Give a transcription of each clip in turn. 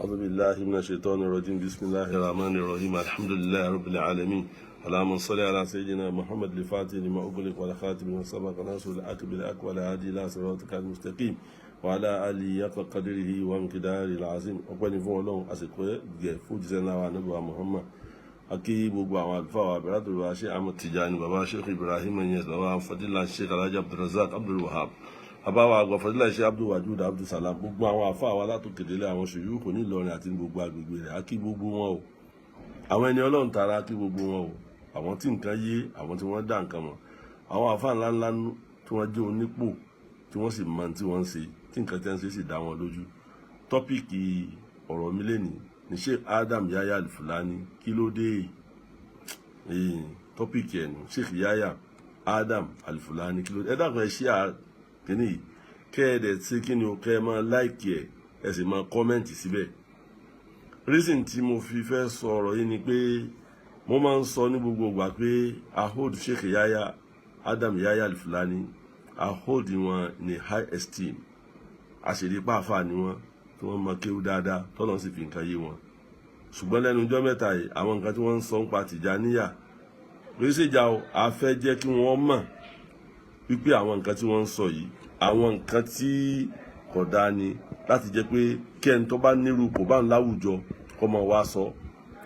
أعوذ بالله من الشيطان الرجيم. بسم الله الرحمن الرحيم. الحمد لله رب العالمين. اللهم صل على سيدنا محمد الفاتح لما أغلق والخاتم لما سبق ناصر الحق بالحق والهادي إلى صراطك المستقيم وعلى آله حق قدره ومقداره العظيم. Ọpẹ́ ni fún Ọlọ́run, àsìkò gẹ̀ fún òjíṣẹ́ ńlá wa, Ànábì wa Muhammad. Akí gbogbo àwọn àlùfáà wa, abẹ́rẹ́ àtòlùwà Sheikh Ahmad Tijani, baba Sheikh Ibrahim Niass, baba Fadila Sheikh Alhaji Abdulrazak Abdul Wahab, baba wa àgbà Fadila Sheikh Abdul Wadud Abdul Salam, gbogbo àwọn àfáà wa látòkèdélé, àwọn ṣùyúkù ní Ìlọrin àti ní gbogbo agbègbè rẹ̀, akí gbogbo wọn o. Àwọn ẹni Ọlọ́run tara, akí gbogbo wọn o. Àwọn tí nǹkan yé, àwọn tí wọ́n dá nǹkan mọ̀, àwọn àfáà ńláńlá tí wọ́n jẹ́ onípò, tí wọ́n sì mọ tí wọ́n ń ṣe, tí nǹkan tí wọ́n ń ṣe sì dá wọn lójú. Topic ọ̀rọ̀ mi lénìí ní Sheikh Adam Yahya Al-Fulani, kí ló dé? Topic ẹ̀ nù, Sheikh Yahya Adam Al-Fulani, kí ló dé? Ẹ dákun, ẹ ṣí à kíní yìí, kẹ́ ẹ dẹ̀ ṣe kíni o, kẹ́ ẹ máa like ẹ̀, ẹ sì máa comment síbẹ̀. Reason tí mo fi fẹ́ sọ ọ̀rọ̀ yìí ni pé mo máa ń sọ ní gbogbo ìgbà pé I hold Sheikh Yahya Adam Yahya Al-Fulani, I hold wọn ní high esteem. Àṣírí pàáfà ni wọn, tí wọ́n mọ kéwú dáadáa, tọ́lọ́ sì fi nǹkan yé wọn. Ṣùgbọ́n lẹ́nu ọjọ́ mẹ́ta yìí, àwọn nǹkan tí wọ́n ń sọ ń pa Tìjàníyà lórí ṣèjà o, a fẹ́ jẹ́ kí wọ́n mọ̀ wípé àwọn nǹkan tí wọ́n ń sọ yìí, àwọn nǹkan tí kò dáa ni, láti jẹ́ pé kí ẹni tó bá nírú kò bá ń láwùjọ kó máa wá sọ.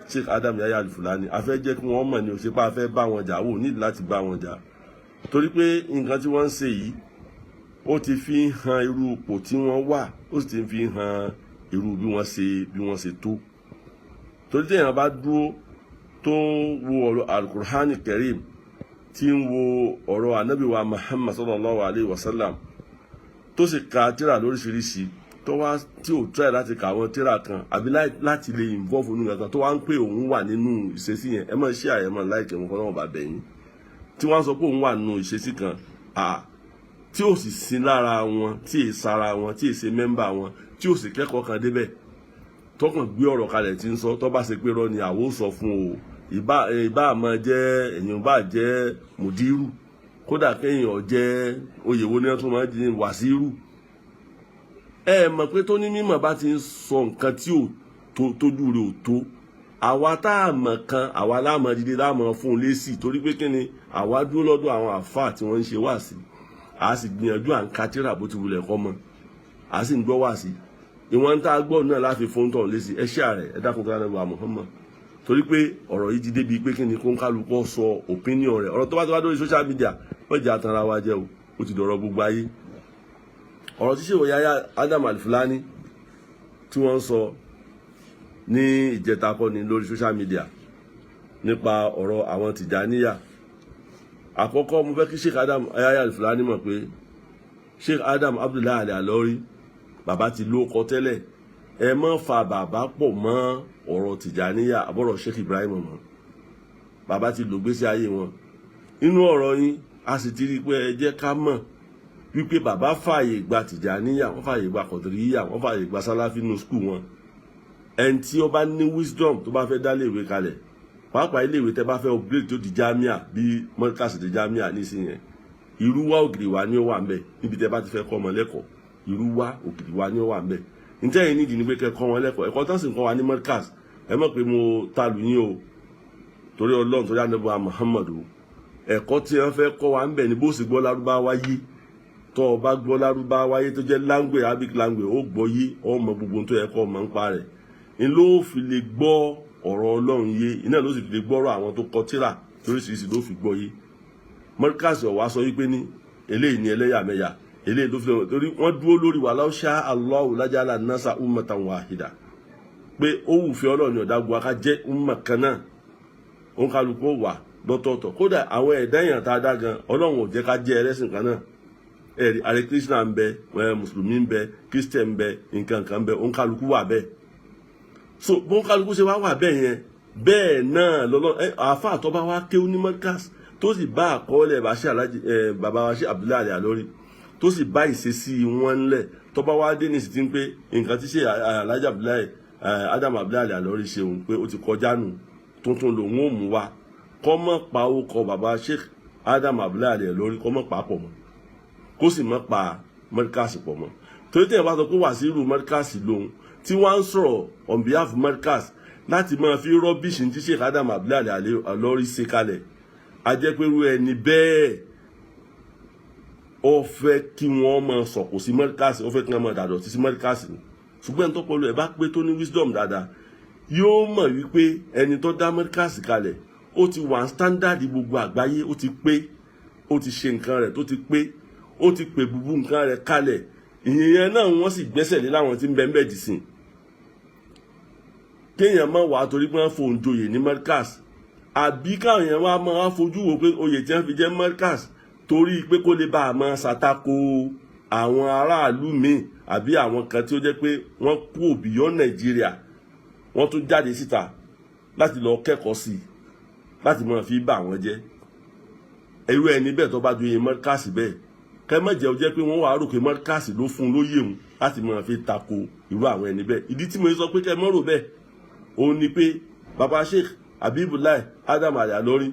Sheikh Adam Yahya Al-Fulani, a fẹ́ jẹ́ kí wọ́n mọ̀ ní òṣèpá, a fẹ́ bá wọn jà wò nídìí láti bá wọn jà, torí pé nǹkan tí wọ́n ń ṣe yìí, ó ti fi hàn irú ipò tí wọ́n wà, ó sì ti fi hàn irú bí wọ́n ṣe tó. Torí téèyàn bá dúró tó ń wo ọ̀rọ̀ Alukur'ani Karim, tí ń wo ọ̀rọ̀ Anabi wa Muhammad sallallahu alayhi wa sallam, tó sì ka tírà lóríṣiríṣi, tó wá tí ò try láti kà àwọn tírà kan àbí láti lè involve nínú kankan, tó wá ń pè òun wà nínú ìṣesí yẹn, ẹ máa ṣe àyẹ̀ máa láìkẹ́ wọn kọ́ bá bẹ̀yìn, tí wọ́n sọ pé òun wà nínú ìṣesí kan tí ò sì sí lára wọn, tí è sara wọn, tí è ṣe member wọn, tí ò sì kẹ́kọ̀ọ́ kan débẹ̀, tọkàn gbé ọ̀rọ̀ kalẹ̀ tí ń sọ, tó bá ṣe pé rọ ni, àwo sọ fún o. Ìbá máa jẹ́ èèyàn, bá jẹ́ mùdírù, kódà kéèyàn jẹ́ oyè wo ni wọ́n tún máa ń wàsírù. Ẹ mọ̀ pé tó ní mímọ̀ bá ti ń sọ nǹkan tí ò tó, tójú rẹ̀ ò tó, àwa tá a mọ̀ kan, àwa láàmọ̀ dídé, láàmọ̀ fún un lésì, torí pé kí ni? Àwa dúró lọ́dọ̀ àwọn àfáà tí wọ́n ń ṣe wáàsí, a sì gbìyànjú, à ń ka tírà bó ti wulẹ̀ kọ́ mọ́, a sì ń gbọ́ wáàsí. Ìwọ̀n tá a gbọ́ náà láfi fún tọ̀ lésì. Ẹ ṣé àrẹ, ẹ dákun tó lánàá wa Muhammad, torí pé ọ̀rọ̀ yìí ti débi pé kí ni, kó ń kálukọ́ sọ opinion rẹ̀. Ọ̀rọ̀ tó bá ti wá lórí social media, wọ́n jẹ́ àtàrà wa jẹ́ o, ó ti dọ̀rọ̀ gbogbo ayé. Ọ̀rọ̀ tí Sheikh Yahya Adam Al-Fulani tí wọ́n ń sọ ní ìjẹta kọ́ ni lórí social media nípa ọ̀rọ̀ àwọn Tìjàníyà. Àkọ́kọ́, mo fẹ́ kí Sheikh Adam Yahya Al-Fulani mọ̀ pé Sheikh Adam Abdullahi Al-Ilory, bàbá ti ló kọ tẹ́lẹ̀. Ẹ má fa bàbá pọ̀ mọ́ ọ̀rọ̀ Tìjàníyà àbọ̀rọ̀ Sheikh Ibrahim mọ́. Bàbá ti lò gbésí ayé wọn nínú ọ̀rọ̀ yín, a sì ti rí i pé ẹ jẹ́ ká mọ̀ wípé bàbá fààyè gba Tìjàníyà, wọ́n fààyè gba Kọ̀dìríyà, wọ́n fààyè gba Sálàfí nínú school wọn. Ẹni tí ó bá ní wisdom, tó bá fẹ́ dá iléèwé kalẹ̀, pàápàá iléèwé tẹ́ bá fẹ́ upgrade tó di jamia, bí mọ́ríkàsì di jamia nísìnyẹn, irú wá ògiri wa ni ó wà ń bẹ̀. Níbi tẹ́ bá ti fẹ́ kọ́ ọmọ lẹ́kọ̀ọ́, irú wá ògiri wa ni ó wà ń bẹ̀. Ntẹ́ yìí nídìí ni pé kẹ́ kọ́ wọn lẹ́kọ̀ọ́, ẹ̀kọ́ tán sì ń kọ́ wa ní mọ́ríkàsì. Ẹ mọ̀ pé mo ta lù yín o, torí Ọlọ́run, torí Ànábì wa Muhammad o. Ẹ̀kọ́ tí wọ́n fẹ́ kọ́ wa ń bẹ̀ ni bó sì gbọ́ Lárúbáwá yé. Tó o bá gbọ́ Lárúbáwá yé, tó jẹ́ language, Arabic language, ó gbọ́ yé, ó mọ gbogbo ohun tó yẹ kó o mọ̀ ń pa rẹ̀ n ló fi lè gbọ́ ọ̀rọ̀ Ọlọ́run yé, iná ló sì fi lè gbọ́rọ̀ àwọn tó kọ tírà lóríṣiríṣi ló fi gbọ́ yé. Mọ́ríkàsì ọ̀wá sọ wípé ní eléyìí ní ẹlẹ́yàmẹ̀yà, eléyìí ló fi lè, torí wọ́n dúró lórí walau sha Allahu laja'ala nasa ummatan wahida, pé ó wù fẹ́ Ọlọ́run ní ọ̀dàgbọ́ aká jẹ́ umma kan náà, òun kálukú wà lọ́tọ̀ọ̀tọ̀. Kódà àwọn ẹ̀dá èèyàn tá a dá gan, Ọlọ́run ò jẹ́ ká jẹ́ ẹlẹ́sìn kan náà. Ẹ̀rí Hare Krishna ń bẹ, mùsùlùmí ń bẹ, Christian ń bẹ, nǹkan kan ń bẹ, òun kálukú wà bẹ́ẹ̀. So bó ń kálukú ṣe wá wà bẹ́ẹ̀ yẹn, bẹ́ẹ̀ náà lọ́lọ́ ẹ àáfàá tó bá wá kéwú ní Markaz, tó sì bá àkọọ́lẹ̀ bá ṣe alájí ẹ bàbá wa ṣe Abdullahi Al-Ilory, tó sì bá ìṣesí wọn ńlẹ̀, tó bá wá dé ní ìsìtí pé nǹkan tí ṣe alájí Abdullahi Adam Abdullahi Al-Ilory ṣeun pé ó ti kọjá nù, tuntun lòun ò mú wa, kọ́ mọ́ pa orúkọ bàbá Sheikh Adam Abdullahi Al-Ilory, kọ́ mọ́ pa pọ̀ mọ́, kó sì mọ́ pa Markaz pọ̀ mọ́. Torí tẹ̀yìn bá sọ pé wàsíù Markaz lòun, Tí wọ́n ń sọ̀rọ̀ on behalf of Markaz láti máa fi rubbish ní tí Sheikh Adam Abdullahi Al-Ilory ṣe kalẹ̀, a jẹ́ pé irú ẹni bẹ́ẹ̀, ó fẹ́ kí wọ́n máa sọ̀kò sí Markaz, ó fẹ́ kí wọ́n máa dàdọ̀tí sí Markaz ni. Ṣùgbọ́n ẹni tó pọ̀lú ẹ̀ bá pé, tó ní wisdom dáadáa, yóò mọ̀ wípé ẹni tó dá Markaz kalẹ̀, ó ti wà standard gbogbo àgbáyé, ó ti pé, ó ti ṣe nǹkan rẹ̀ tó ti pé, ó ti pè búbú nǹkan rẹ̀ kalẹ̀. Ìyẹn náà wọ́n sì gbẹ́sẹ̀ lé láwọn tí ń bẹ ń bẹ̀ dì sí. Kéèyàn má wàá torí pé wọ́n fòun joyè ní Markaz, àbí káwọn èèyàn wá máa fojú wo pé oyè tí wọ́n fi jẹ́ Markaz torí pé kó lè bá a máa ṣàtakò àwọn aráàlú míì, àbí àwọn kan tí ó jẹ́ pé wọ́n kú beyond Nàìjíríà, wọ́n tún jáde síta láti lọ kẹ́kọ̀ọ́ sí i, láti máa fi bà wọ́n jẹ́. Irú ẹni bẹ́ẹ̀ tó bá joyè Markaz bẹ́ẹ̀, kẹ́ má jẹ́ ó jẹ́ pé wọ́n wàá rò pé Markaz ló fún un lóyè òun láti máa fi tako irú àwọn ẹni bẹ́ẹ̀. Ìdí tí mo sọ pé kẹ́ mọ́ rò bẹ́ẹ̀, òun ni pé baba Sheikh Habibullah Adam Al-Ilory,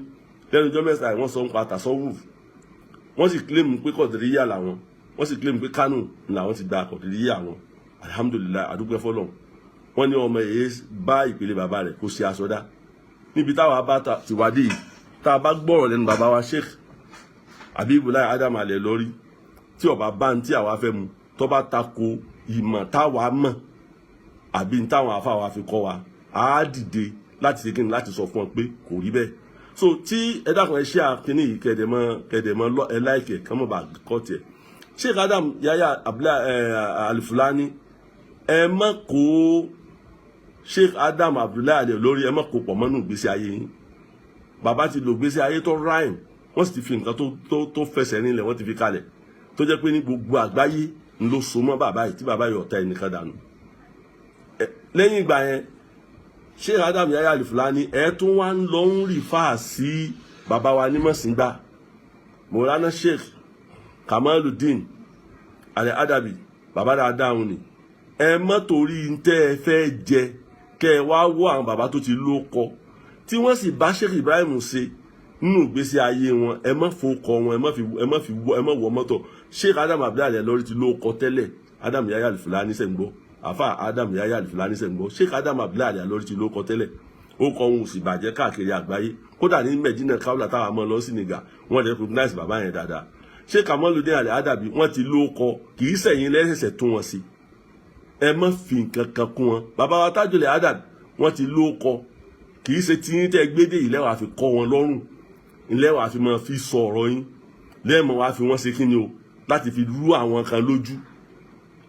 lẹ́nu ọjọ́ 3, wọ́n sọ ń pa tasawuf, wọ́n sì claim pé Kọ̀dìríyà làwọn, wọ́n sì claim pé Kánò làwọn ti gba Kọ̀dìríyà wọn. Alhamdulillahi, àdúpẹ́ fọlọ́n. Wọ́n ní ọmọ èyí bá ìpele bàbá rẹ̀ kó ṣe aṣọdá níbi táwa bá ti wá dé yìí. Tá a bá gbọ́rọ̀ lẹ́nu bàbá wa Sheikh Habibullah Adam Al-Ilory, tí ọba bá ń tí àwa fẹ́ mu, tó bá tako ìmọ̀ táwa mọ̀ àbí ń táwọn afa wa fi kọ́ wa, á dìde láti ṣe kíni, láti sọ fún ọ pé kò rí bẹ́ẹ̀. So tí ẹ dákun, ẹ ṣe àkíní yìí, kẹ̀dẹ̀mọ́ lọ, ẹ like ẹ̀, kàn mọ́ bá kọ́ tiẹ̀. Sheikh Adam Yahya Abdullahi Alifulani, ẹ má kó Sheikh Adam Abdullahi Al-Ilory, ẹ má kó pọ̀ mọ́nú ìgbésí ayé yín. Bàbá ti lò ìgbésí ayé tó rhyme, wọ́n sì ti fi nǹkan tó fẹsẹ̀ nílẹ̀, wọ́n ti fi kalẹ̀, tó jẹ́ pé ní gbogbo àgbáyé ń ló so mọ́ bàbá yìí, tí bàbá yìí ọ̀tá ẹnìkan dànù. Lẹ́yìn ìgbà yẹn, Sheikh Adam Yahya Alifulani, ẹ tún wá ń lọ ń refer sí bàbá wa nímọ̀sìngbà, Mọ̀lánà Sheikh Kamaludin Al Adabi, bàbá dáadáa òun ni. Ẹ má torí tẹ́ ẹ fẹ́ jẹ kẹ́ ẹ wá wọ́ àwọn bàbá tó ti ló kọ, tí wọ́n sì bá Sheikh Ibrahim ṣe nínú ìgbésí ayé wọn. Ẹ má fowó wọn, ẹ má wọ mọ́tò. Sheikh Adam Abdullahi Al-Ilory ti ló kọ tẹ́lẹ̀. Adam Yahya Alifulani sẹ́ ń gbọ́? Àfa Adam Yahya Alifulani sẹ́ ń gbọ́? Sheikh Adam Abdullahi Al-Ilory ti ló kọ tẹ́lẹ̀. Ó kọ ohun sì bàjẹ́ káàkiri àgbáyé. Kódà ní Medina káwùlà táwọn ọmọ lọ sí nìgà, wọ́n recognize bàbá yẹn dáadáa. Sheikh Kamaludin Al Adabi, wọ́n ti ló kọ, kì í sẹ̀yìn lẹ́sẹ̀sẹ̀ tún wọn sí. Ẹ má fi nǹkan kan kún wọn. Bàbá wa Tajul Adabi, wọ́n ti ló kọ, kì í ṣe tí yín tẹ́ gbédè yìí lẹ́wàá fi kọ́ wọn lọ́rùn, lẹ́wàá fi máa fi sọ ọ̀rọ̀ yín, lẹ́ẹ̀mọ́ wá fi wọ́n ṣe kí ni o, láti fi rú àwọn kan lójú.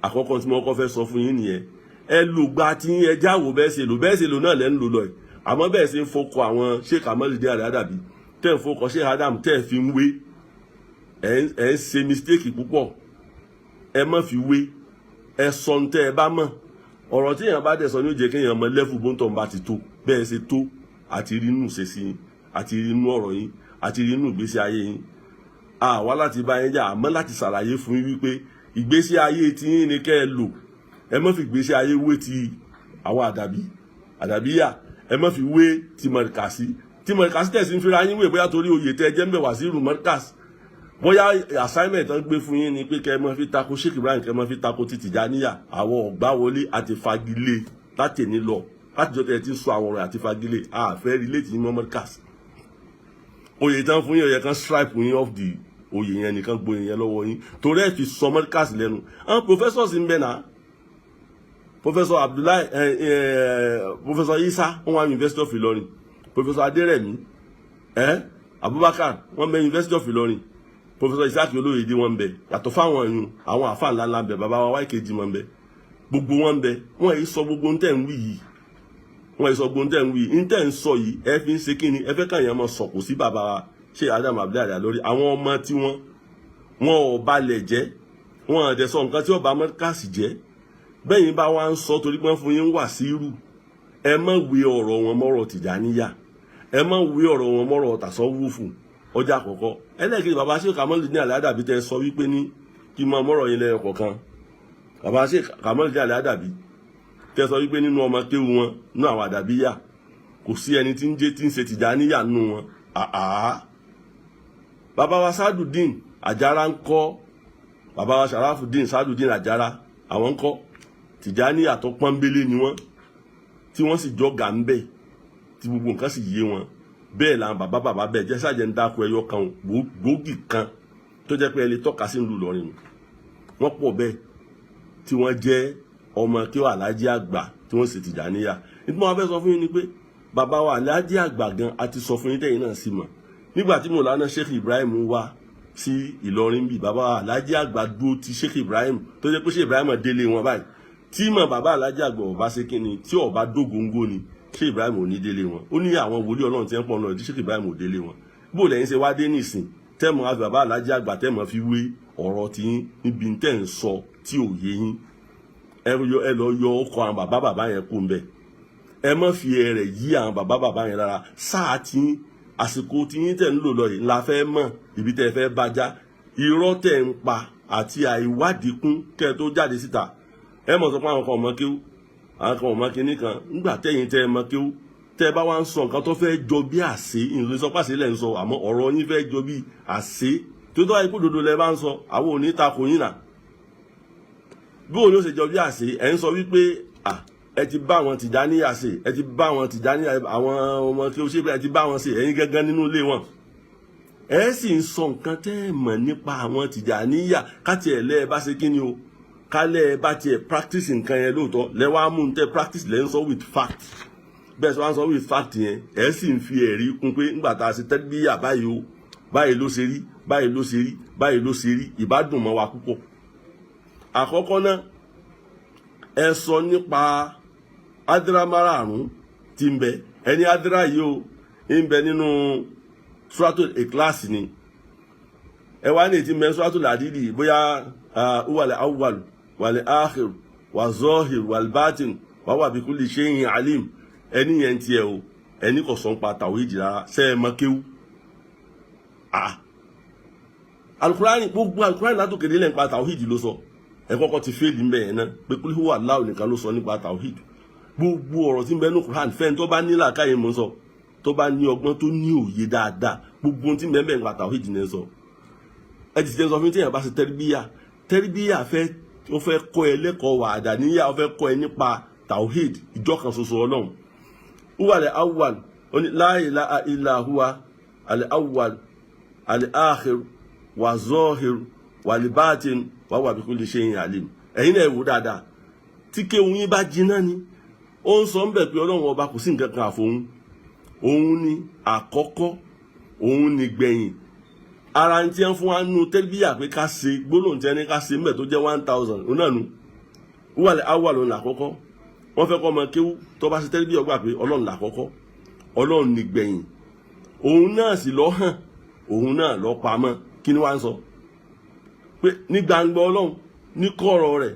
Àkọ́kọ́ tí mo kọ́ fẹ́ sọ fún yín nìyẹn. Ẹ lò gba tí ẹ jáwó bẹ́ẹ̀ ṣe lò, bẹ́ẹ̀ ṣe lò náà lẹ́ ń lò lọ yìí. Àmọ́ bẹ́ẹ̀ ṣe ń fọkọ àwọn Sheikh Kamaludin Al Adabi, tẹ́ ń fọkọ Sheikh Adam, tẹ́ ẹ fi ń wé, ẹ ń ṣe mistake púpọ̀. Ẹ má fi wé. Ẹ sọ ń tẹ́ ẹ bá mọ̀. Ọ̀rọ̀ tí èèyàn bá dẹ̀ sọ ní ó jẹ́ kéèyàn mọ level bóńtọ̀ ń bá ti tó. Bẹ́ẹ̀ ṣe tó àti rí inú ṣe sí yín, àti rí inú ọ̀rọ̀ yín, àti rí inú ìgbésí ayé yín. Àwa láti bá yín jà, àmọ́ láti ṣàlàyé fún yín wípé ìgbésí ayé tí yín ni kẹ́ ẹ lò. Ẹ má fi ìgbésí ayé wé ti àwọn àdàbí àdàbíyà, ẹ má fi wé ti mọ̀rìkàsí, tí mọ̀rìkàsí tẹ̀sí ń fira yín wé. Bóyá torí oyè tẹ́ ẹ jẹ́ ń bẹ̀ wá sí irú mọ̀rìkàsí, bóyá assignment tán gbé fún yín ni pé kẹ́ ẹ má fi tako Sheikh Ibrahim, kẹ́ ẹ má fi tako ti Tìjàníyà, àwọn ọ̀gbá wọlé àti fagilé láti ní lọ. Láti jọ tẹ́ ẹ ti ń sọ àwọn ọ̀rọ̀ àti fagilé, àfẹ́ relate yín mọ́ mọ̀rìkàsí. Oyè tán fún yín, ó yẹ kán strip yín off the oyè yẹn nìkan, gboyè yẹn lọ́wọ́ yín, torí ẹ fi sọ mọ̀rìkàsí lẹ́nu. Àwọn professors ń bẹ náà. Professor Abdullahi ẹ ẹ Professor Isa, wọn wà University of Ilorin. Professor Aderemi Abubakar, wọn bẹ University of Ilorin. Professor Isaac Olóyèdè, wọn bẹ. Yàtọ̀ fáwọn ẹ̀yún, àwọn àfa ńlá ńlá bẹ, bàbá wa wáìkejì wọn bẹ, gbogbo wọn bẹ. Wọn yìí sọ gbogbo ntẹ̀ ń wí yìí, wọn yìí sọ gbogbo ntẹ̀ ń wí yìí. Ntẹ̀ ń sọ yìí, ẹ fi ń ṣe kíni? Ẹ fẹ́ kàn yẹn mọ sọ̀kò sí bàbá wa ṣé Adam Abdullahi lórí àwọn ọmọ tí wọn ò balẹ̀ jẹ́, wọn àdẹ sọ nǹkan tí ọba mọ́kàsì jẹ́. Bẹ́yìn bá wá ń sọ torí pé wọ́n fún yín wà sí irú, ẹ má wé ọ̀rọ̀ wọn mọ́rọ̀ Tìjàníyà, ẹ má wé ọ̀rọ̀ wọn mọ́rọ̀ tàsọ́wùfù. Ọjà àkọ́kọ́. Ẹlẹ́ẹ̀kejì, bàbá Sheikh Kamaludin Al-Adabi tẹ sọ wípé ní kí n máa mọ́rọ̀ yín lẹ́yọ kọ̀ọ̀kan. Bàbá Sheikh Kamaludin Al-Adabi tẹ sọ wípé nínú ọmọ kéwu wọn, nínú àwọn àdàbíyà, kò sí ẹni tí ń jẹ́ tí ń ṣe Tìjàníyà nínú wọn. Àá, bàbá wa Sadudin Àjàrà ń kọ́? Bàbá wa Sharafudin Sadudin Àjàrà, àwọn ń kọ́? Tìjàníyà tó pọ́nbélé ni wọ́n, tí wọ́n sì jọ́gà ń bẹ̀, tí gbogbo nǹkan sì yé wọn. Bẹ́ẹ̀ làwọn bàbá bàbá bẹ́ẹ̀ jẹ́ sáàjẹ́ ń dáko ẹyọ kan gbòógì kan tó jẹ́ pé ẹ lè tọ́ka sí ìlú Ìlọrin. Wọ́n pọ̀ bẹ́ẹ̀ tí wọ́n jẹ́ ọmọ kí wọ́n Aláàjì Àgbà tí wọ́n sì Tìjàníyà. Nítorí wọn fẹ́ sọ fún yín ni pé bàbá wa Aláàjì Àgbà gan a ti sọ fún yín, tẹ̀yin náà sì mọ̀. Nígbà tí Mọ̀lánà Sheikh Ibrahim wá sí Ìlọrin bí, bàbá wa Aláàjì Àgbà dúró ti Sheikh Ibrahim, tó jẹ́ pé Sheikh Ibrahim délé wọn báyìí. Tí mọ̀ bàbá Aláàjì Àgbà ọba ṣe kí ni, tí ọba dógóńgó ni, Sheikh Ibrahim ò ní délé wọn. Ó ní àwọn wòlíì Ọlọ́run tí ń pọ̀ náà tí Sheikh Ibrahim ò délé wọn. Bó lẹ́yìn ṣe wá dé nìsín, tẹ́mọ̀ àti bàbá Aláàjì Àgbà tẹ́mọ̀ fi wé ọ̀rọ̀ tí yín níbi tẹ́ ń sọ tí ò yé yín? Ẹ lọ yọ ọkọ̀ àwọn bàbá bàbá yẹn kú mbẹ. Ẹ má fi ẹrẹ̀ yí àwọn bàbá bàbá yẹn lára. Sáà tí àsìkò tí yín tẹ̀ ń lò lọ yìí la fẹ́ mọ̀ ibi tẹ́ fẹ́ bá já. Irọ́ tẹ̀ ń pa àti àìwádìí kún kẹ́ ẹ tó jáde síta, ẹ mọ̀ sọ pé àwọn kan ò mọ kéwú, àwọn kan ò mọ kinní kan. Nígbà tẹ́yìn tẹ́ ẹ mọ kéwú, tẹ́ ẹ bá wá ń sọ nǹkan tó fẹ́ jọ bí àṣé, ìlú sọ pàṣẹ lẹ̀ ń sọ, àmọ́ ọ̀rọ̀ yín fẹ́ jọ bí àṣé tó tọ́ ikú dodo lẹ bá ń sọ, àwọn ò ní takò yín nà. Bí òun ló ṣe jọ bí àṣé, ẹ̀ ń sọ wípé ẹ ti bá àwọn Tìjàníyà ṣe, ẹ ti bá àwọn Tìjàníyà, àwọn ọmọ kí o ṣe pé ẹ ti bá wọn ṣe, ẹ̀yin gángan nínú ilé wọn. Ẹ sì ń sọ nǹkan tẹ́ ẹ mọ̀ nípa àwọn Tìjàníyà. Káti ẹ̀ lẹ́ ẹ bá ṣe kí ni o, kálẹ̀ ẹ bá tiẹ̀ practice nǹkan yẹn lóòótọ́, lẹ́ wàá mú un tẹ́ practice, lẹ́ ń sọ with fact. Bẹ́ẹ̀ sọ wá ń sọ with fact yẹn, ẹ sì ń fi ẹ̀rí kún pé ńgbà tá a ṣe tẹ́lifíyà báyìí o, báyìí ló ṣe rí, báyìí ló ṣe rí, báyìí ló ṣe rí. Ìbádùn mọ́ wa púpọ̀. Àkọ́kọ́ náà, ẹ sọ nípa adira márààrún tí ń bẹ. Ẹni adira yìí o ń bẹ nínú Suratul Ikhlas ni. Ẹ wá ní ètí ń bẹ Suratul Hadidi, bóyá wal awwal wal akhir wal zahir wal batin wa huwa bi kulli shay'in alim. Ẹni yẹn tiẹ̀ o, ẹni kò sọ ń pa tàwíìdì rárá. Ṣe é mọ kéwú? Ah, Alukurani, gbogbo Alukurani látòkè délẹ̀ nípa tàwíìdì ló sọ. Ẹ kọ́kọ́ ti fail ń bẹ̀ yẹn náà pé kul huwa Allahu nìkan ló sọ nípa tàwíìdì. Gbogbo ọ̀rọ̀ tí ń bẹ ní Quran, fẹ́ni tó bá ní làákàyè mọ̀ sọ, tó bá ní ọgbọ́n, tó ní òye dáadáa, gbogbo ohun tí ń bẹ nípa tàwíìdì ní sọ. Ẹ ti ṣe sọ fún tí èèyàn bá ṣe tẹ́rìbíyà, tẹ́rìbíyà fẹ́, ó fẹ́ kọ́ ẹ lẹ́kọ̀ọ́ wàdà níyà, ó fẹ́ kọ́ ẹ nípa tàwíìdì, ìjọ kan ṣoṣo Ọlọ́run. Huwa al-awwal, ó ní la ilaha illa huwa al-awwal al-akhir wa zahir wal-batin wa huwa bi kulli shay'in alim. Ẹ̀yin náà wò dáadáa, tí kéwù yín bá jiná ni, ó ń sọ ń bẹ̀ pé Ọlọ́run Ọba kò sí nǹkan kan àfohún, òun ni àkọ́kọ́, òun ni gbẹ̀yìn. Ara ń tí wọ́n fún wa nù tẹ́lifíyà pé ká ṣe gbólóhùn tí wọ́n ní ká ṣe mbẹ̀ tó jẹ́ 1,000, òun náà nu wà lẹ́ awà lòun làkọ́kọ́. Wọ́n fẹ́ kọ́ ọmọ kéwú tó bá ṣe tẹ́lifíyà gbà pé Ọlọ́run làkọ́kọ́, Ọlọ́run ni gbẹ̀yìn, òun náà sì lọ́ hàn, òun náà lọ́ pamọ́. Kí ni wàá ń sọ pé ní gbangba Ọlọ́run, ní kọ̀rọ̀ rẹ̀,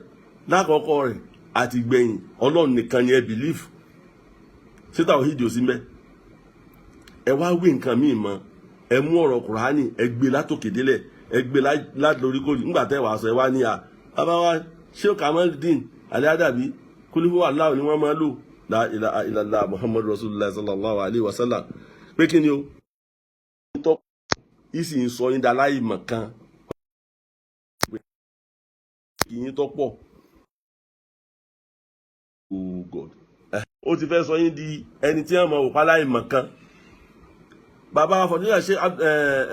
lákọ̀ọ́kọ́ rẹ̀ àti gbẹ̀yìn, Ọlọ́run nìkan ni ẹ believe. Ṣé tàwhídì ò sí mbẹ́? Ẹ wá wí nǹkan míì mọ́. Ẹ mú ọ̀rọ̀ Kùránì, ẹ gbé látòkè délẹ̀, ẹ gbé látòrí kò. Nígbà tẹ́ wàá sọ, ẹ wá ní à bàbá wa Sheikh Kamaldeen Al-Adabi, kúlífù aláwọ̀ ni wọ́n máa lò, la ilaha illallah Muhammadu Rasulullah sallallahu alayhi wa sallam. Pé kí ni o ìsì ń sọ yín dá láì mọ̀ kan kì í tó pọ̀. Oh God, ó ti fẹ́ sọ yín di ẹni tí wọ́n mọ̀ òpá láì mọ̀ kan. Bàbá afọ̀dúnyà ṣe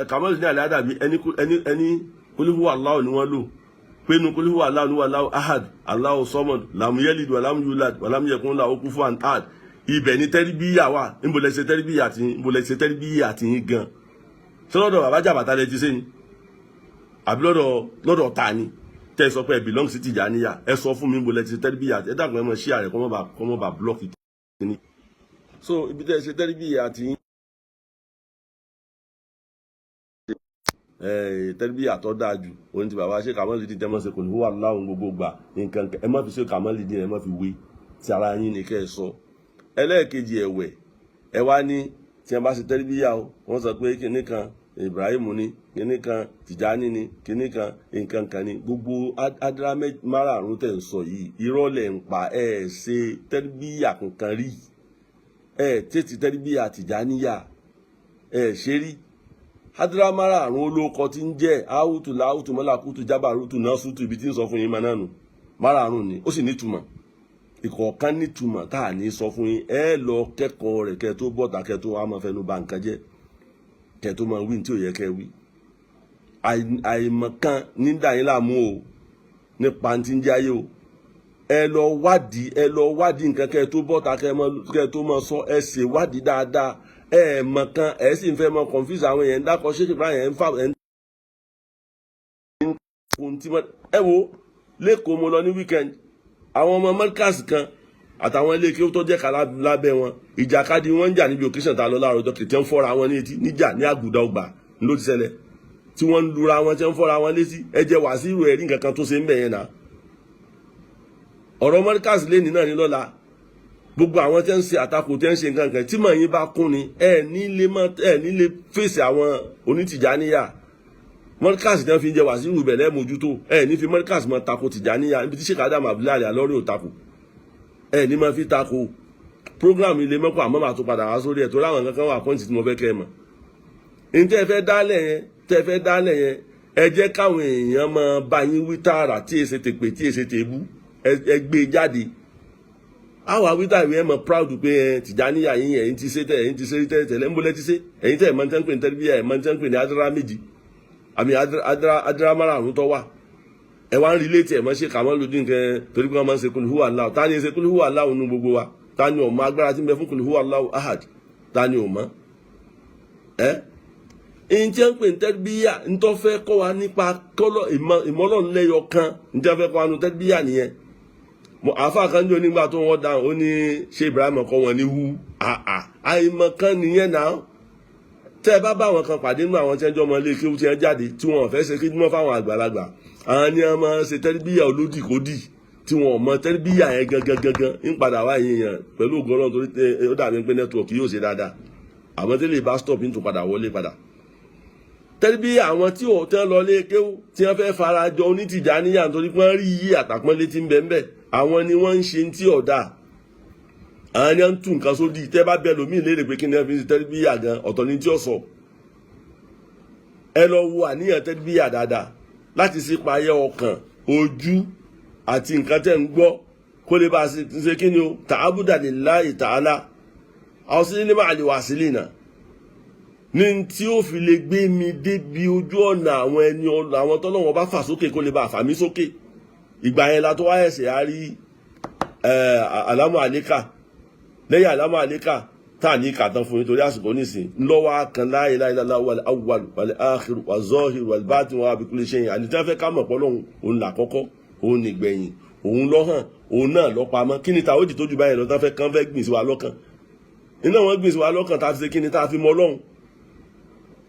Kamaldeen Al-Adabi, ẹni ẹni ẹni kúlífù aláwọ̀ ni wọ́n lò pé nu kúlífù aláwọ̀ ni wọ́n Allahu ahad, Allahu samad, lam yalid walam yulad walam yakun lahu kufuwan ahad. Ibẹ̀ ni tẹ́rìbíyà wà. Níbo lẹ ṣe tẹ́rìbíyà tí? Níbo lẹ ṣe tẹ́rìbíyà tí yín gan? Ṣé lọ́dọ̀ bàbá jàbàtà lẹ ti ṣe ni, àbí lọ́dọ̀ ta ni tẹ́ ẹ sọ pé ẹ belong sí Tìjàníyà? Ẹ sọ fún mi, níbo lẹ ti ṣe tẹ́rìbíyà? Ẹ dàgbọ́n, ẹ mọ̀ ṣí àrẹ kọ́ mọ́ bá block kìíní. So ibi tẹ́ ẹ ṣe tẹ́rìbíyà tí yín, tẹ́rìbíyà tó dáa jù òun ti bàbá ṣe Kamaldeen tẹ́ mọ́ ṣe kò ní wà láwọn gbogbo gbà nǹkan. Ẹ má fi ṣe Kamaldeen, ẹ má fi wé ti ara yín ni kẹ́ ẹ sọ. Ẹlẹ́ẹ̀kejì ẹ̀wẹ̀, ẹ wá ní tí wọ́n bá ṣe tẹ́rìbíyà o, wọ́n sọ pé kinní kan Ibrahim ni, kinní kan Tìjání ni, kinní kan nǹkan kan ni. Gbogbo adra márààrún tẹ̀ ń sọ yìí, irọ́ lẹ̀ ń pa. Ẹ̀ ṣe tẹ́rìbíyà kankan rí. Ẹ̀ tètè tẹ́rìbíyà Tìjàníyà ẹ̀ ṣe rí. Adra márààrún olóko tí ń jẹ́ áwùtù láwùtù mọ́làkùtù jábàrútù náà sútù, ibi tí ń sọ fún yín máa nánu márààrún ni, ó sì nítumọ̀. Ìkọ̀ọ̀kan nítumọ̀ tá à ní sọ fún yín. Ẹ lọ kẹ́kọ̀ọ́ rẹ̀ kẹ́ tó bọ́ta, kẹ́ tó wá máa fẹnu ba nǹkan jẹ́, kẹ́ tó máa wí ní tí ò yẹ kẹ́ wí. Àìmọ̀kan ní dà yín láàmú o nípa tí ń jáyé o. Ẹ lọ wádìí, ẹ lọ wádìí nǹkan kẹ́ tó bọ́ta, kẹ́ tó máa sọ. Ẹ ṣe wádìí dáadáa. Ẹ mọ̀ kan, ẹ sì ń fẹ́ mọ confuse àwọn èèyàn. Ń dákọ̀ ṣé kìí ẹ̀ ń fà ẹ̀ ń kun tí ẹ wo lẹ́kọ̀ọ́. Mo lọ ní weekend, àwọn ọmọ Markaz kan àtàwọn ilé kí ó tó jẹ́ ká lábẹ́ wọn, ìjàkadì wọn ń jà níbi occasion tá a lọ láàárọ̀ ọjọ́ kìtẹ́, ń fọ́ra wọn ní etí níjà. Ní Àgùdà Ọgbà ló ti ṣẹlẹ̀ tí wọ́n ń lura wọn, tí wọ́n ń fọ́ra wọn létí. Ẹ jẹ́ wàá sí ìrò ẹ̀rí nǹkan kan tó ṣe ń bẹ̀ yẹn náà. Ọ̀rọ̀ Markaz lé ní náà ní lọ́la. Gbogbo àwọn tí ń ṣe àtakò, tí ń ṣe nǹkan kan, tí màá yín bá kún ni ẹ nílé mọ, ẹ nílé fèsì àwọn onítìjáníyà. Markaz tí wọ́n fi ń jẹ wàsíù bẹ̀lẹ́ mójútó. Ẹ ní fi Markaz mọ tako Tìjáníyà níbi tí Sheikh Adam Abdullahi Alori ò tako. Ẹ ní máa fi tako program ilé mọ́kọ́, àmọ́ màá tún padà wá sórí ẹ̀ torí àwọn nǹkan kan wà, point tí mo fẹ́ kẹ́ ẹ mọ̀ ní tẹ́ ẹ fẹ́ dálẹ̀ yẹn. Ẹ jẹ́ káwọn èèyàn máa bá yín wí tààrà, tí èsè tèpè, tí èsè tèbú. Ẹ gbé e jáde. Àwọn awítà ìwé ẹ mọ̀ proud pé ẹ Tìjàníyà yín, ẹ̀yin ti ṣe tẹ, ẹ̀yin ti ṣe tẹ tẹ̀lé ń bọ́lẹ́ ti ṣe. Ẹ̀yin tẹ̀ mọ̀ tẹ́ ń pè ní tẹ́lifíà, ẹ̀ mọ̀ tẹ́ ń pè ní adara méjì àmì adara márààrún tó wà. Ẹ wá ń relate ẹ̀ mọ́ ṣe kàmọ́ lójú nǹkan torí pé wọ́n máa ń ṣe kul huwa Allah. Ta ni ṣe kul huwa Allah nínú gbogbo wa? Ta ni ò mọ̀ agbára tí ń bẹ fún kul huwa Allahu ahad? Ta ni ò mọ̀ ẹ́ ẹ̀yin tí wọ́n ń pè ní tẹ́lifíà? Ntọ́ fẹ́ kọ́ wa nípa kọ́lọ́ ìmọ̀lọ́nlẹ́yọ kan ntí wọ́n fẹ́ kọ́ wa nu tẹ́lifíà nìyẹn. Àáfàá kan ní onígbà tó wọ́n dáhùn, ó ní ṣé Ibrahim kọ́ wọn ní hu àà. Àìmọ̀ kan nìyẹn náà. Tẹ́ ẹ bá bá àwọn kan pàdé nínú àwọn tí wọ́n jọ ọmọ ilé kéwú tí wọ́n jáde, tí wọ́n fẹ́ ṣe kíjúmọ́ fáwọn àgbàlagbà, àwọn ni wọ́n máa ń ṣe tẹ́lifíyà olódì kódì tí wọ́n mọ tẹ́lifíyà yẹn gangan gangan. Ń padà wá yẹn yẹn pẹ̀lú ògo Ọlọ́run, torí ó dàbí pé network yóò ṣe dáadáa. Àmọ́ tẹ́lẹ̀ bá stop, ń tún padà wọlé padà. Tẹ́lifíyà àwọn tí ò tẹ́ lọ lé kéwú, tí wọ́n fẹ́ fara jọ onítìjàníyà nítorí pé wọ́n rí yí àtàpọ́nlé tí ń bẹ ń bẹ, àwọn ni wọ́n ń ṣe tí ọ̀dà. Àwọn ni wọ́n ń tú nǹkan sódì. Tẹ́ bá bẹ lómi léèrè pé kí ni wọ́n fi ń ṣe tẹ́lifíyà gan, ọ̀tọ̀ ni tí ó sọ. Ẹ lọ wo àníyàn tẹ́lifíyà dáadáa láti sípayẹ ọkàn, ojú àti nǹkan tẹ́ ń gbọ́, kó lè bá a ṣe kí ni o ta'abuda lillahi ta'ala àwọn sí ní máa lè wà sílẹ̀ náà ní tí ó fi lè gbé mi débi ojú ọ̀nà àwọn ẹni, àwọn tọ́lọ́wọ́n bá fà sókè, kó lè bá fà mí sókè. Ìgbà yẹn la tó wáyé ẹsẹ̀ á rí àlámù àlékà. Lẹ́yìn àlámù àlékà tá à ní kàtàn fún yín torí àsìkò nísìn ńlọ́wọ́ kan, la ilaha illallah wal awwal wal akhir wal zahir wal batin wa bi kulli shay'in. Àní tí wọ́n fẹ́ ká mọ̀ pọ́lọ́hún, òun là kọ́kọ́, òun nìgbẹ̀yìn, òun lọ́hàn, òun náà lọ́pamọ́. Kí ni tàwọ́dì tó ju báyìí lọ tán fẹ́ kán fẹ́ gbìn sí wa lọ́kàn? Iná wọn gbìn sí wa lọ́kàn tá a fi ṣe kí ni, tá a fi mọ Ọlọ́run.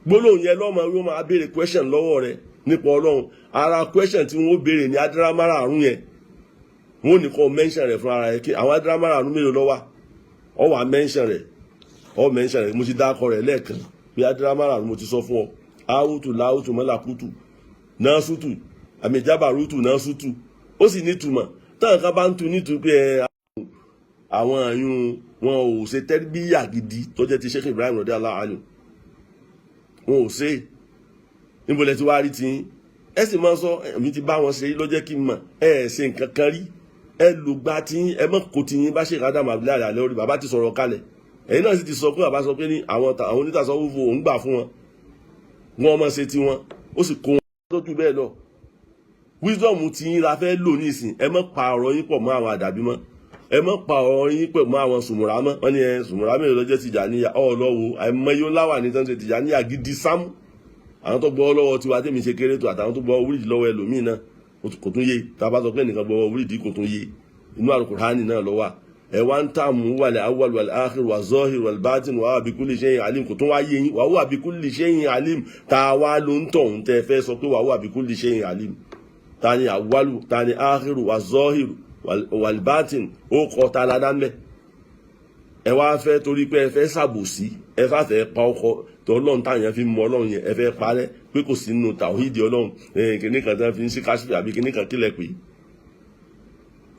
Gbólóhùn yẹn lọ́mọ wọ́n máa béèrè question lọ́wọ́ rẹ̀ nípa Ọlọ́run. Ara question tí wọ́n béèrè ní adírámárà àrùn yẹn, wọ́n ní kó mention rẹ̀ fún ara rẹ̀. Kí àwọn adírámárà àrùn mélòó ló wà? Ọ wà mention rẹ̀, ọ mention rẹ̀. Mo ti dákọ rẹ̀ lẹ́ẹ̀kan bí adírámárà àrùn. Mo ti sọ fún ọ, áwùtù láwùtù mọ́làkùtù náà sútù àmì ìjábàrútù náà sútù. Ó sì nítumọ̀ táwọn kan bá ń tu nítu pé ẹ àwọn àyùn wọn ò ṣe tẹ́rbíyà gidi tó jẹ́ ti Sheikh Ibrahim radiyallahu anhu. Wọn ò ṣe. Níbo lẹ ti wá rí tí ẹ sì máa sọ? Èmi ti bá wọn ṣe ló jẹ́ kí n mọ̀. Ẹ ẹ ṣe nǹkan kan rí, ẹ lò gba tí ẹ mọ̀ kó tí yín bá Sheikh Adam Abdullahi Alori. Bàbá ti sọ̀rọ̀ kalẹ̀, ẹ̀yin náà sì ti sọ pé bàbá sọ pé ní àwọn onítàsọ́ wúwo òun gbà fún wọn, wọn mọ̀ ṣe tiwọn, ó sì kó wọn tó jù bẹ́ẹ̀ lọ. Wisdom tí yín la fẹ́ lò nísìn. Ẹ má pa ọ̀rọ̀ yín pọ̀ mọ́ àwọn àdàbí mọ́, ẹ má pa ọ̀rọ̀ yín pọ̀ mọ́ àwọn sùmùrà mọ́. Wọ́n ní ẹ sùmùrà mélòó lọ́jọ́ Tìjàníyà? Ọ̀ lọ́wọ́ àìmọye ńláwà ní tán ṣe Tìjàníyà gidi sámú. Àwọn tó gbọ́ lọ́wọ́ tiwa tèmi ṣe kéré tó, àtàwọn tó gbọ́ wíìdì lọ́wọ́ ẹlòmíì náà kò tún yé. Tá a bá sọ pé nìkan gbọ́ wíìdì, kò tún yé. Inú Al-Qur'ani náà ló wà. Ẹ wá ń tààmú wal awwal wal akhir wà zahir wal batin wà bi kulli shay'in alim, kò tún wá yé yín. Wa huwa bi kulli shay'in alim, tá a wá ló ń tọ̀hún tẹ́ fẹ́ sọ pé wa huwa bi kulli shay'in alim? Ta ni awwalu, ta ni akhiru, wà zahir wal batin? Ó kọ ta la dá mẹ́. Ẹ wá fẹ́ torí pé ẹ fẹ́ ṣàbòsí, ẹ fà fẹ́ pa ọkọ tó Ọlọ́run táyàn fi mọ Ọlọ́run yẹn, ẹ fẹ́ parẹ́ pé kò sí nínú tàwíìdì Ọlọ́run. Kìnní kan tán fi ń ṣe káṣífì àbí kìnní kan kílẹ̀ pé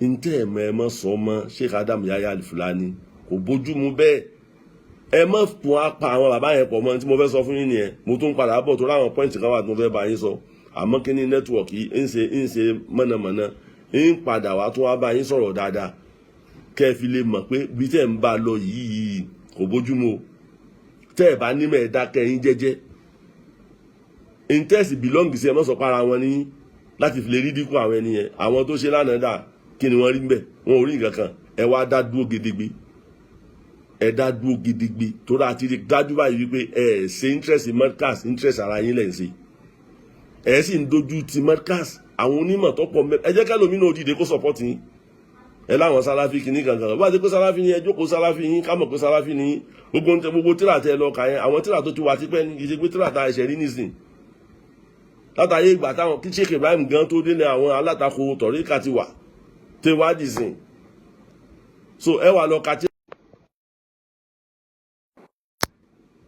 ntẹ́ ẹ̀ mọ́, ẹ mọ́ sọ mọ́ Sheikh Adam Yahya Al-Fulani, kò bójú mu bẹ́ẹ̀. Ẹ mọ́ fún apá àwọn bàbá yẹn pọ̀ mọ́. Tí mo fẹ́ sọ fún yín nìyẹn. Mo tún padà bọ̀ tó láwọn point kan wà tí mo fẹ́ bá yín sọ, àmọ́ kí ní network yìí ń ṣe mọ̀nàmọ́ná, ń padà wá tún wá bá yín sọ̀rọ̀ dáadáa. Kẹ́ ẹ fi lè mọ̀ pé bí tẹ́ ń bá a lọ yìí kò bójúmu o. Tẹ́ ẹ bá nímọ̀, ẹ dákẹ́ yín jẹ́jẹ́. Interest belong sí ẹ mọ́ sọ para wọn ní láti fi lè rí dínkù àwọn ẹni yẹn. Àwọn tó ṣe lánàá dà, kí ni wọ́n rí mbẹ̀? Wọn ò rí nǹkan kan. Ẹ wá dá dúró gedegbe, ẹ dá dúró gidigbe, torí àti rí dájú báyìí wípé ẹ ṣe interest Markaz, interest ara yín lẹ̀ ń ṣe. Ẹ sì ń dojú ti Markaz, àwọn onímọ̀ tó pọ̀ mẹ́. Ẹ jẹ́ kẹ́lòmínú òdìdè kó support yín. Ẹ láwọn Sálàfí kìíní kankan bá ti pé Sálàfí ni, ẹ jókòó Sálàfí yín, ká mọ̀ pé Sálàfí ni yín. Gbogbo tíra tẹ lọ kà yẹn, àwọn tíra tó ti wà tipẹ́ ní, kì í ṣe pé tíra ta ẹ̀ṣẹ̀ rí nísìn. Látàyè ìgbà táwọn kí Sheikh Ibrahim gan tó dé ní àwọn alátakò tọ̀ríkà ti wà tẹ wá dì sìn. So ẹ wà lọ ka tí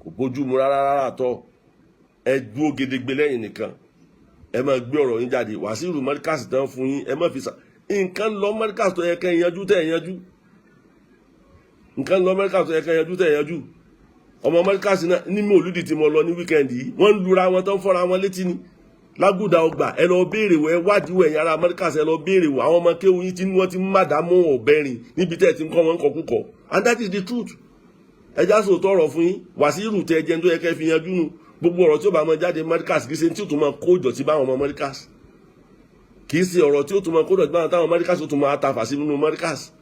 kò bójú mu rárá rárá tọ́. Ẹ dúró gedegbe lẹ́yìn nìkan, ẹ máa gbé ọ̀rọ̀ yín jáde. Wàsíù Markaz tán fún yín, ẹ má fi sa nǹkan lọ. Markaz tó yẹ kẹ́ ẹ yanjú, tẹ́ ẹ yanjú nǹkan lọ. Markaz tó yẹ kẹ́ ẹ yanjú, tẹ́ ẹ yanjú. Ọmọ Markaz náà ní mòlúdì tí mo lọ ní weekend yìí, wọ́n ń lura wọn tán, fọ́ra wọn létí ni lágùdà ọgbà. Ẹ lọ béèrè wọ, ẹ wádìí wọ, ẹ̀yin ará Markaz, ẹ lọ béèrè wọ àwọn ọmọ kéwù yín tí wọ́n ti ń màdàmú ọ̀bẹ rìn níbi tẹ́ ẹ ti ń kọ́ wọn kọkúkọ. And that is the truth. Ẹ já sòótọ́ ọ̀rọ̀ fún yín. Wàsíù tẹ jẹun tó yẹ kẹ́ fi yanjú nu gbogbo ọ̀rọ̀ tí ó bá máa jáde Markaz, kì í ṣe tí ó tún máa kó ìdọ̀tí bá àwọn ọmọ Markaz, kì í ṣe ọ̀rọ̀ tí ó tún máa kó ìdọ̀tí bá àwọn táwọn Markaz ó tún máa ta fàṣí nínú Markaz.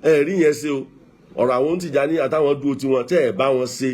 Ẹ rí yẹn ṣe o. Ọ̀rọ̀ àwọn Tìjàní àtàwọn dúró tiwọn tẹ́ ẹ̀ bá wọn ṣe.